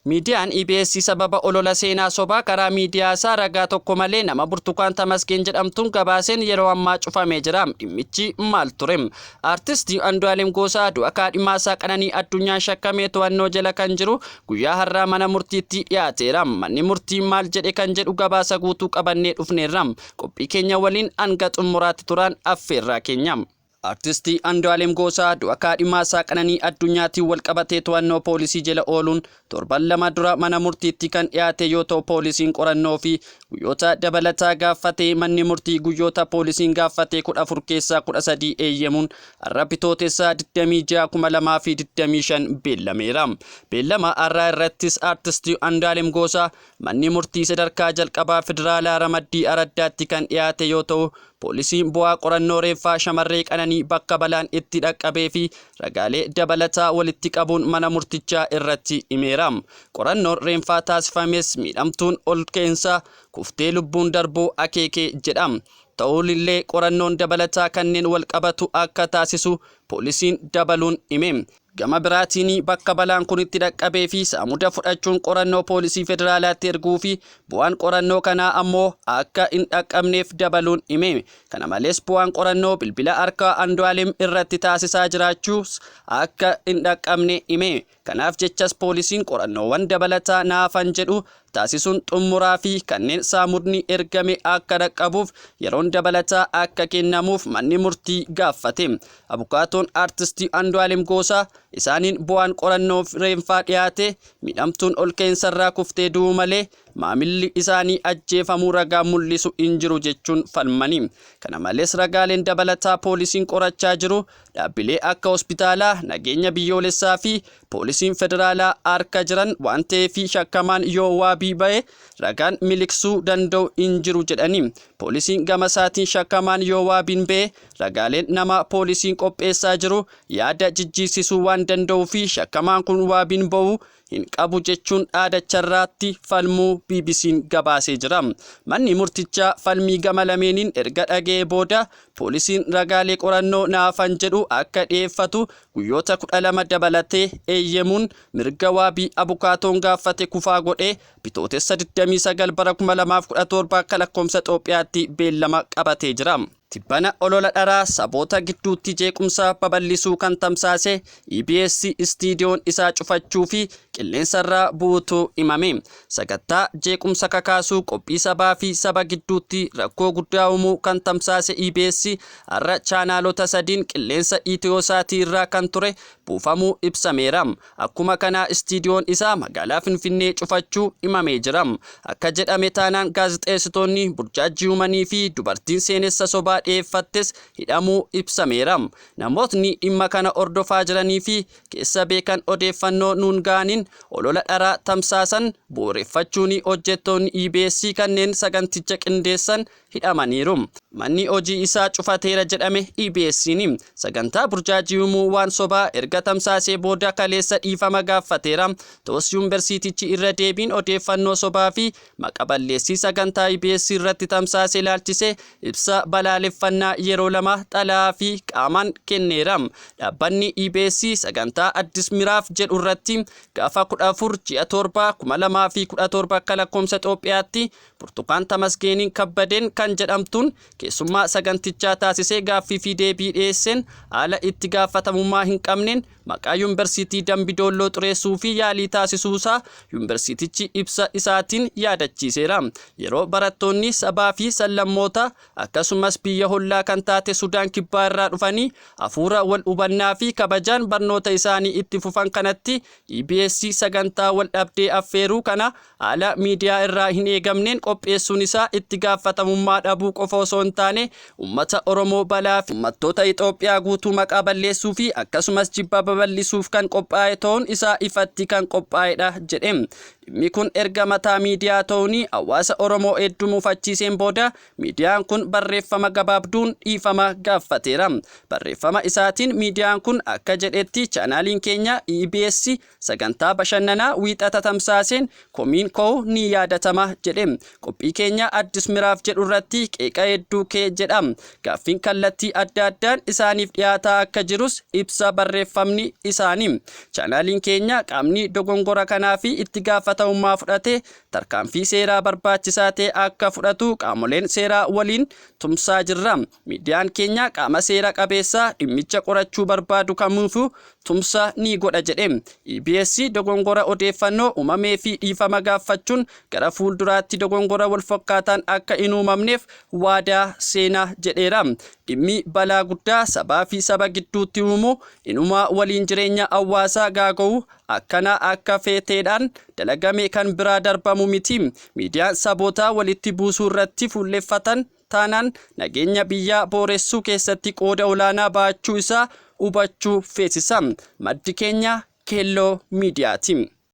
Miidiyaan EBS sababa olola seenaa sobaa karaa miidiyaa isaa ragaa tokko malee nama Burtukaan Tamasgeen jedhamtuun gabaaseen yeroo ammaa cufamee jira. Dhimmichi maal ture? Artisti Andu'aalem Goosaa du'a kaadhimaa isaa Qananii Addunyaan shakkamee to'annoo jala kan jiru guyyaa har'aa mana murtiitti dhiyaateera. Manni murtii maal jedhe kan jedhu gabaasa guutuu qabannee dhufneerra. Qophii keenya waliin hanga xumuraatti turaan affeerraa keenya. Artisti Andu'aalem Goosaa du'a kaadhimaa isaa Qananii Addunyaatiin walqabatee to'annoo poolisii jala ooluun torban 2 dura mana murtiitti kan dhiyaate yoo ta'u, poolisiin qorannoo fi guyyoota dabalataa gaaffatee manni murtii guyyoota poolisiin gaaffatee 14 keessaa 13 eeyyamuun har'a Bitootessa 26 2025 beellameera. Beellama har'aa irrattis Artisti Andu'aalem Goosaa manni murtii sadarkaa jalqabaa federaalaa ramaddii Araddaatti kan dhiyaate yoo ta'u, poolisiin bu'aa qorannoo reeffaa shamarree Qananii bakka balaan itti dhaqqabee fi ragaalee dabalataa walitti qabuun mana murtichaa irratti himeera. Qorannoon reenfaa taasifames miidhamtuun ol ka'insa kuftee lubbuun darbuu akeeke jedha. Ta'ulillee qorannoon dabalataa kanneen wal qabatu akka taasisu poolisiin dabaluun hime. Gama biraatiin bakka balaan kun itti dhaqqabee fi saamuda fudhachuun qorannoo poolisii federaalaatti erguu fi bu'aan qorannoo kanaa ammoo akka hin dhaqqabneef dabaluun hime. Kana malees bu'aan qorannoo bilbila harkaa Andu'aalem irratti taasisaa jiraachuus akka hin dhaqqabne hime. Kanaaf jechas poolisiin qorannoowwan dabalataa naafan jedhu taasisuun xumuraa fi kanneen saamudni ergame akka dhaqqabuuf yeroon dabalataa akka kennamuuf manni murtii gaafate. Abukaatoon Artistii Andu'aalem Goosaa isaaniin bu'aan qorannoo reenfaa dhiyaate miidhamtuun ol ka'insarraa kuftee du'uu malee maamilli isaanii ajjeefamuu ragaa mul'isu hin jiru jechuun falmani. Kana malees ragaaleen dabalataa poolisiin qorachaa jiru dhaabbilee akka hospitaalaa, nageenya biyyoolessaa fi poolisiin federaalaa harka jiran waan ta'eef shakkamaan yoo waabii ba'e ragaan miliqsuu danda'u hin jiru jedhani. Poolisiin gama isaatiin shakkamaan yoo waabiin ba'e ragaaleen nama poolisiin qopheessaa jiru yaada jijjiirsisuu waan danda'uu fi shakkamaan kun waabiin ba'uu hin qabu jechuun dhaadacharraatti falmuu BBC'n gabaasee jira. Manni murtichaa falmii gama lameeniin erga dhaga'ee booda poolisiin ragaalee qorannoo naafan jedhu akka dhiyeeffatu guyyoota 12 dabalatee eeyyamuun mirga waabii abukaatoon gaafate kufaa godhee Bitootessa 29 bara 2017 akka lakkoofsa Itoophiyaatti beellama qabatee jira. Tibbana olola dharaa saboota gidduutti jeequmsa babal'isuu kan tamsaase EBS istiidiyoon isaa cufachuu fi qilleensarraa bu'uutu himame. Sagantaa jeequmsa kakaasuu qophii sabaa fi saba gidduutti rakkoo guddaa uumuu kan tamsaase EBS har'a chaanaalota sadiin qilleensa Itiyoo-saatii irraa kan ture buufamuu ibsameera. Akkuma kanaa istiidiyoon isaa magaalaa Finfinnee cufachuu himamee jira. Akka jedhame taanaan gaazexeessitoonni burjaajjii uumanii fi dubartiin seenessa sobaa dhiyeeffattes hidhamuu ibsameera. Namootni dhimma kana hordofaa jiranii fi keessa beekan odeeffannoo nuun ga'aniin olola dharaa tamsaasan bu'uureffachuun hojjettoonni EBS kanneen saganticha qindeessan hidhamaniiru. Manni hojii isaa cufateera jedhame EBS'n sagantaa burjaajii uumuu waan sobaa erga tamsaasee booda kaleessa dhiifama gaafateera. Ta'us yuunivarsiitichi irra deebiin odeeffannoo sobaa fi maqa balleessii sagantaa EBS irratti tamsaase ilaalchisee ibsa balaaleffannaa yeroo lama xalayaa fi qaamaan kenneera. Dhaabbanni EBS sagantaa Addis Miraaf jedhu irratti gaafa 14 ji'a 7 2017 akka lakkoofsa Itoophiyaatti Burtukaan Tamasgeeniin Kabbadeen kan jedhamtuun keessummaa sagantichaa taasisee gaaffii fi deebii dhiyeesseen haala itti gaafatamummaa hin qabneen maqaa yuunivarsiitii Dambi Doolloo xureessuu fi yaalii taasisuusaa yuunivarsiitichi ibsa isaatiin yaadachiiseera. Yeroo barattoonni sabaa fi sablammoota akkasumas biyya hollaa kan taate Sudaan Kibbaa irraa dhufanii hafuura wal hubannaa fi kabajaan barnoota isaanii itti fufan kanatti EBS sagantaa wal dhabdee affeeruu kana haala miidiyaa irraa hin eegamneen qopheessuun isaa itti gaafatamummaa dhabuu qofa osoo hin taane uummata Oromoo balaa fi uummattoota Itoophiyaa guutuu maqaa balleessuu fi akkasumas jibba babal'isuuf kan qophaa'e ta'uun isaa ifatti kan qophaa'edha jedhe. Dhimmi kun erga mataa miidiyaa ta'uun hawaasa Oromoo hedduu mufachiiseen booda miidiyaan kun barreeffama gabaabduun dhiifama gaafateera. Barreeffama isaatiin miidiyaan kun akka jedhetti chaanaaliin keenya EBS sagantaa bashannanaa wiixata tamsaaseen komiin koo ni yaadatama jedhe. Qophii keenya Addis Miraaf jedhu irratti qeeqa hedduu kee jedha. Gaaffiin kallattii adda addaan isaaniif dhiyaataa akka jirus ibsa barreeffamni isaanii. Chaanaaliin keenya qaamni dogongora kanaa fi itti gaafatamummaa fudhate tarkaanfii seeraa barbaachisaa ta'e akka fudhatu qaamoleen seeraa waliin tumsaa jirra. Miidiyaan keenya qaama seera qabeessaa dhimmicha qorachuu barbaadu kamiifuu tumsa ni godha jedhe. EBS dogongora odeeffannoo uumamee fi dhiifama gaafachuun gara fuulduraatti dogongora walfakkaataan akka hin uumamneef waadaa seenaa jedheera. Dhimmi balaa guddaa sabaa fi saba gidduutti uumu, inumaa waliin jireenya hawaasaa gaaga'u akkana akka feeteedhaan dalagame kan biraa darbamu miti. Miidiyaan saboota walitti buusuu irratti fuulleffatan taanaan nageenya biyyaa booressuu keessatti qooda olaanaa baachuu isaa hubachuu feesisa. Maddi keenya Keelloo Miidiyaati.